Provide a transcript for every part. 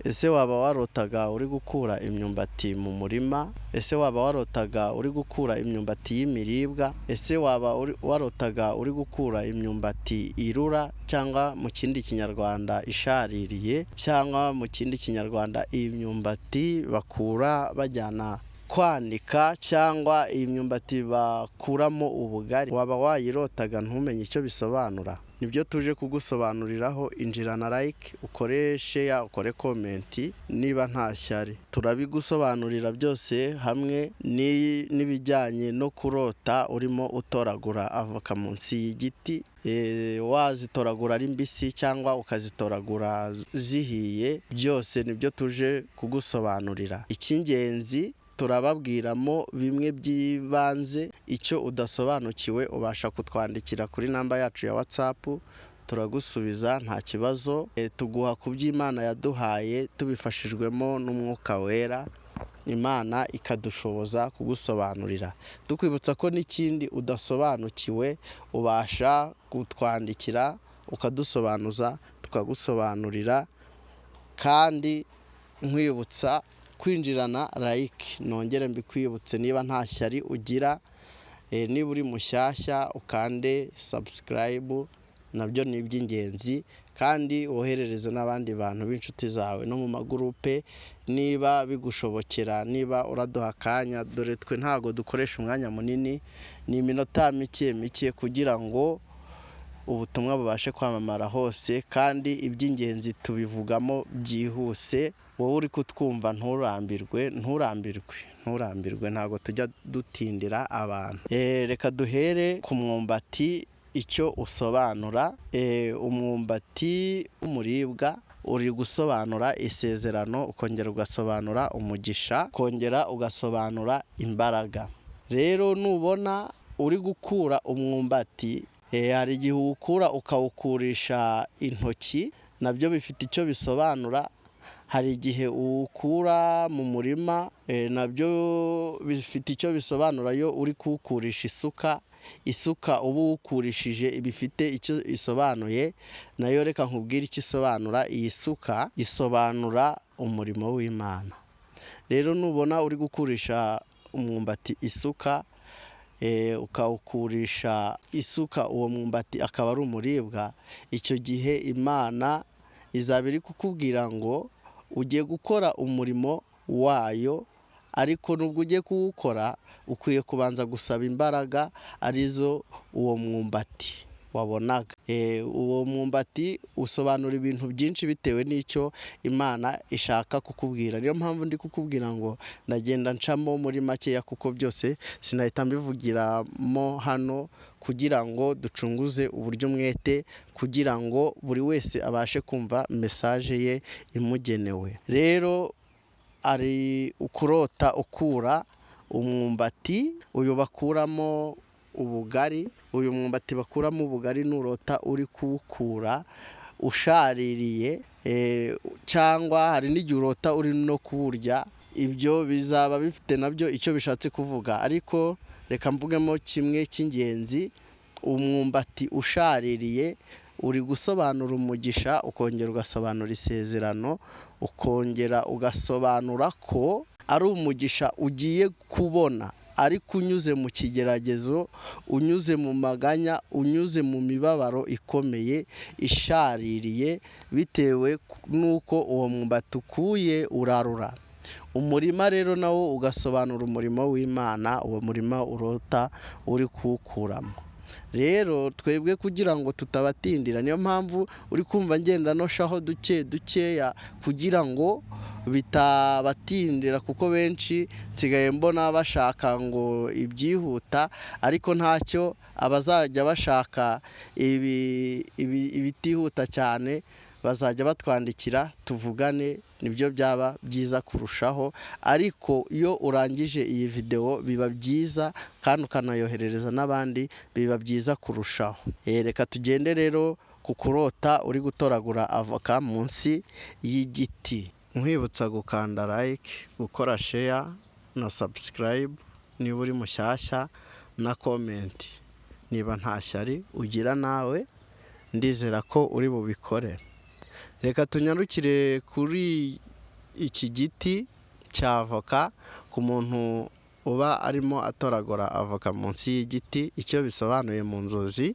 Ese waba warotaga uri gukura imyumbati mu murima? Ese waba warotaga uri gukura imyumbati y'imiribwa? Ese waba warotaga uri gukura imyumbati irura, cyangwa mu kindi Kinyarwanda ishaririye, cyangwa mu kindi Kinyarwanda iyi myumbati bakura bajyana kwanika, cyangwa iyi myumbati bakuramo ubugari? Waba wayirotaga ntumenye icyo bisobanura? Nibyo tuje kugusobanuriraho. Injirana like, ukore share, ukore comment niba nta shyari. Turabigusobanurira byose hamwe n'ibijyanye no kurota urimo utoragura avoka munsi y'igiti, wazitoragura ari mbisi cyangwa ukazitoragura zihiye, byose nibyo tuje kugusobanurira. Icy'ingenzi turababwiramo bimwe by'ibanze, icyo udasobanukiwe ubasha kutwandikira kuri namba yacu ya WhatsApp, turagusubiza nta kibazo. Tuguha ku by'Imana yaduhaye tubifashijwemo n'Umwuka Wera, Imana ikadushoboza kugusobanurira. Tukwibutsa ko n'ikindi udasobanukiwe ubasha kutwandikira ukadusobanuza, tukagusobanurira. Kandi nkwibutsa kwinjirana like, nongere mbikwibutse niba nta shyari ugira, niba uri mushyashya ukande subscribe, nabyo ni iby'ingenzi, kandi woherereze n'abandi bantu b'inshuti zawe no mu magurupe niba bigushobokera, niba uraduha akanya. Dore twe ntabwo dukoresha umwanya munini, ni iminota mike mike kugira ngo ubutumwa bubashe kwamamara hose, kandi iby'ingenzi tubivugamo byihuse. Wowe uri kutwumva nturambirwe, nturambirwe, nturambirwe, ntabwo tujya dutindira abantu. Reka duhere ku mwumbati icyo usobanura. Umwumbati w'umuribwa uri gusobanura isezerano, ukongera ugasobanura umugisha, ukongera ugasobanura imbaraga. Rero nubona uri gukura umwumbati, hari igihe uwukura ukawukurisha intoki, nabyo bifite icyo bisobanura. Hari igihe uwukura mu murima, nabyo bifite icyo bisobanura iyo uri kuwukurisha isuka. Isuka uba uwukurishije iba ifite icyo isobanuye, nayo reka nkubwire icyo isobanura. Iyi suka isobanura umurimo w'Imana. Rero nubona uri gukurisha umwumbati isuka, ukawukurisha isuka, uwo mwumbati akaba ari umuribwa, icyo gihe Imana izaba iri kukubwira ngo ugiye gukora umurimo wayo, ariko nubwo ugiye kuwukora ukwiye kubanza gusaba imbaraga arizo uwo mwumbati wabonaga. Uwo mwumbati usobanura ibintu byinshi bitewe n'icyo Imana ishaka kukubwira. Niyo mpamvu ndi kukubwira ngo ndagenda ncamo muri makeya, kuko byose sinahita mbivugiramo hano, kugira ngo ducunguze uburyo umwete, kugira ngo buri wese abashe kumva message ye imugenewe. Rero ari ukurota ukura umwumbati, uyu bakuramo ubugari, uyu mwumbati bakuramo ubugari nurota uri kuwukura ushaririye, cyangwa hari n'igihe urota uri no kuwurya, ibyo bizaba bifite nabyo icyo bishatse kuvuga. Ariko reka mvugemo kimwe cy'ingenzi, umwumbati ushaririye uri gusobanura umugisha, ukongera ugasobanura isezerano, ukongera ugasobanura ko ari umugisha ugiye kubona, ariko unyuze mu kigeragezo, unyuze mu maganya, unyuze mu mibabaro ikomeye ishaririye, bitewe n'uko uwo mwumbati ukuye urarura. Umurima rero nawo ugasobanura umurimo w'Imana, uwo murima urota uri kuwukuramo. Rero twebwe kugira ngo tutabatindira, niyo mpamvu uri kumva ngenda noshaho duke dukeya kugira ngo bitabatindira, kuko benshi nsigaye mbona bashaka ngo ibyihuta, ariko ntacyo, abazajya bashaka ibitihuta cyane bazajya batwandikira tuvugane, nibyo byaba byiza kurushaho. Ariko iyo urangije iyi videwo biba byiza, kandi ukanayoherereza n'abandi biba byiza kurushaho. Reka tugende rero ku kurota uri gutoragura avoka munsi y'igiti. Nkwibutsa gukanda like, gukora share na subscribe niba uri mushyashya, na comment niba nta shyari ugira nawe, ndizera ko uri bubikore. Reka tunyarukire kuri iki giti cya avoka, ku muntu uba arimo atoragura avoka munsi y'igiti, icyo bisobanuye mu nzozi.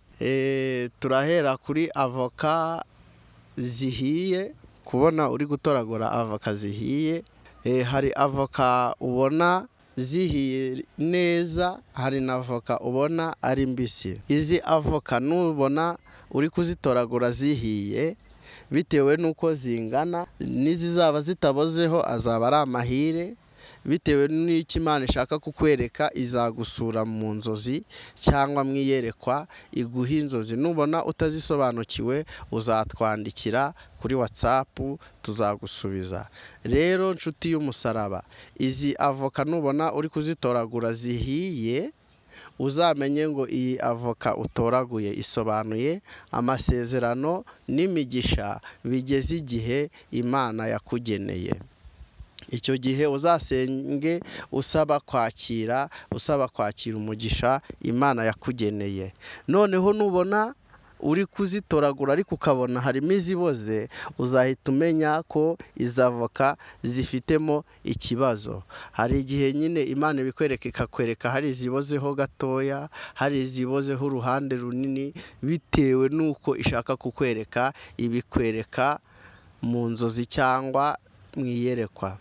Turahera kuri avoka zihiye, kubona uri gutoragura avoka zihiye. Hari avoka ubona zihiye neza, hari na avoka ubona ari mbisi. Izi avoka nubona uri kuzitoragura zihiye, bitewe n'uko zingana, n'izizaba zitabozeho azaba ari amahire, bitewe n'icyo Imana ishaka kukwereka, izagusura mu nzozi cyangwa mu iyerekwa iguha inzozi. Nubona utazisobanukiwe uzatwandikira kuri WhatsApp tuzagusubiza. Rero nshuti y'umusaraba, izi avoka nubona uri kuzitoragura zihiye, uzamenye ngo iyi avoka utoraguye isobanuye amasezerano n'imigisha bigeze igihe Imana yakugeneye. Icyo gihe uzasenge usaba kwakira, usaba kwakira umugisha Imana yakugeneye. Noneho nubona uri kuzitoragura ariko ukabona harimo iziboze, uzahita umenya ko izi avoka zifitemo ikibazo. Hari igihe nyine Imana ibikwereka, ikakwereka hari izibozeho gatoya, hari izibozeho uruhande runini, bitewe n'uko ishaka kukwereka, ibikwereka mu nzozi cyangwa mu iyerekwa.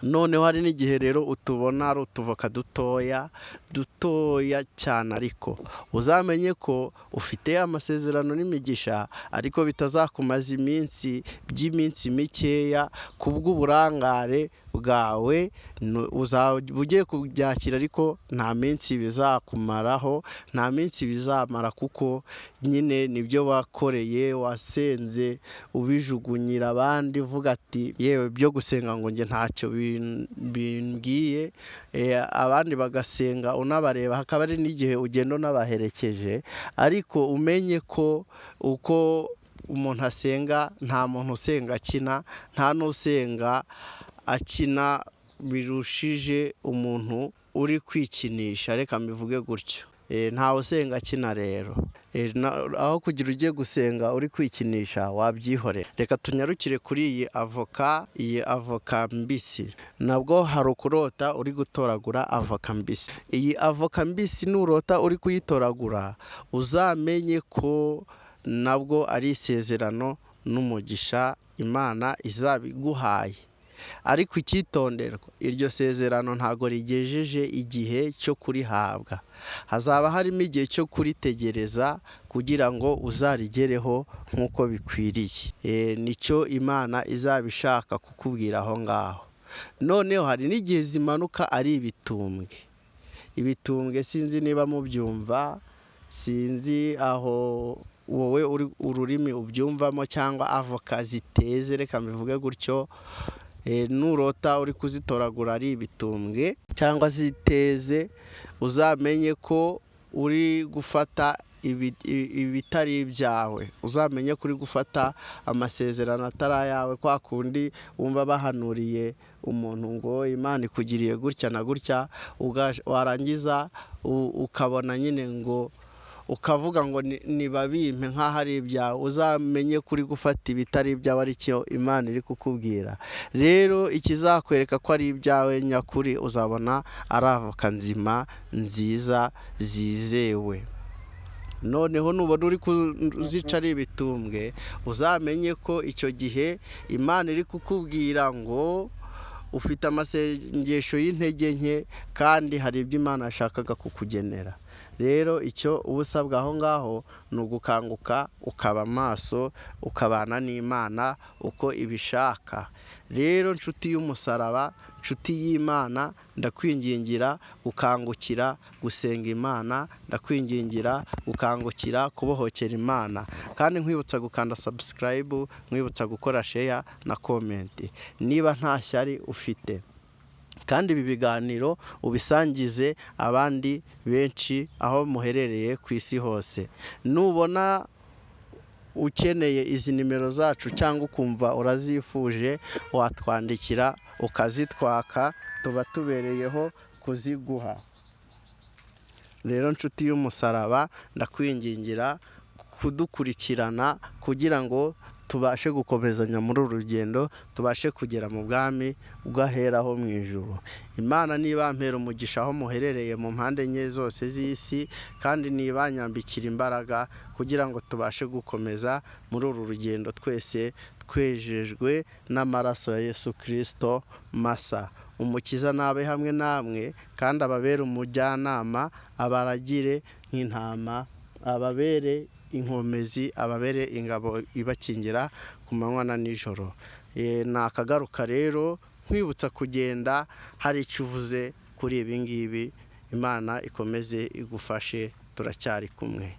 Noneho hari n'igihe rero utubona ari utuvoka dutoya, dutoya cyane, ariko uzamenye ko ufite amasezerano n'imigisha, ariko bitazakumaza iminsi, by'iminsi mikeya kubw'uburangare bwawe, uzaba ugiye kubyakira ariko nta minsi bizakumaraho, nta minsi bizamara, kuko nyine nibyo wakoreye, wasenze ubijugunyira abandi uvuga ati yewe byo gusenga ngo njye ntacyo bimbwiye, abandi bagasenga unabareba, hakaba hari n'igihe ugenda unabaherekeje, ariko umenye ko uko umuntu asenga, nta muntu usenga akina, nta n'usenga akina birushije umuntu uri kwikinisha, reka mbivuge gutyo. Ntawe usenga akina rero. Aho kugira ujye gusenga uri kwikinisha wabyihorera. Reka tunyarukire kuri iyi avoka, iyi avoka mbisi. Nabwo hari ukurota uri gutoragura avoka mbisi. Iyi avoka mbisi nurota uri kuyitoragura, uzamenye ko nabwo ari isezerano n'umugisha Imana izabiguhaye. Ariko icyitonderwa, iryo sezerano ntago rigejeje igihe cyo kurihabwa, hazaba harimo igihe cyo kuritegereza kugira ngo uzarigereho nk'uko bikwiriye. Nicyo Imana izaba ishaka kukubwira aho ngaho. Noneho hari n'igihe zimanuka ari ibitumbwe. Ibitumbwe sinzi niba mubyumva, sinzi aho wowe ururimi ubyumvamo, cyangwa avoka ziteze, reka mbivuge gutyo. Nurota uri kuzitoragura ari ibitumbwe cyangwa ziteze, uzamenye ko uri gufata ibitari ibyawe, uzamenye ko uri gufata amasezerano atari ayawe. Kwa kundi wumva bahanuriye umuntu ngo Imana ikugiriye gutya na gutya, warangiza ukabona nyine ngo ukavuga ngo nibabimpe nk'aho ari ibyawe, uzamenye ko uri gufata ibitari ibyawe, aricyo Imana iri kukubwira. Rero ikizakwereka ko ari ibyawe nyakuri, uzabona ari avoka nzima nziza zizewe. Noneho nubona uri kuzica ari ibitumbwe, uzamenye ko icyo gihe Imana iri kukubwira ngo ufite amasengesho y'intege nke, kandi hari ibyo Imana yashakaga kukugenera. Rero icyo uba usabwa aho ngaho ni ugukanguka, ukaba maso, ukabana n'Imana uko ibishaka. Rero nshuti y'umusaraba, nshuti y'Imana, ndakwingingira gukangukira gusenga Imana, ndakwingingira gukangukira kubohokera Imana, kandi nkwibutsa gukanda subscribe, nkwibutsa gukora share na comment niba nta shyari ufite. Kandi ibi biganiro ubisangize abandi benshi aho muherereye ku isi hose. Nubona ukeneye izi nimero zacu cyangwa ukumva urazifuje, watwandikira ukazitwaka, tuba tubereyeho kuziguha. Rero nshuti y'umusaraba, ndakwingingira kudukurikirana kugira ngo tubashe gukomezanya muri uru rugendo, tubashe kugera mu bwami bw'aheraho mu ijuru. Imana nibampera umugisha aho muherereye mu mpande enye zose z'isi, kandi nibanyambikira imbaraga kugira ngo tubashe gukomeza muri uru rugendo twese twejejwe n'amaraso ya Yesu Kirisito masa. Umukiza nabe hamwe namwe, kandi ababere umujyanama, abaragire nk'intama, ababere inkomezi, ababere ingabo ibakingira ku manywa na nijoro. Nakagaruka rero nkwibutsa kugenda hari icyo uvuze kuri ibi ngibi. Imana ikomeze igufashe, turacyari kumwe.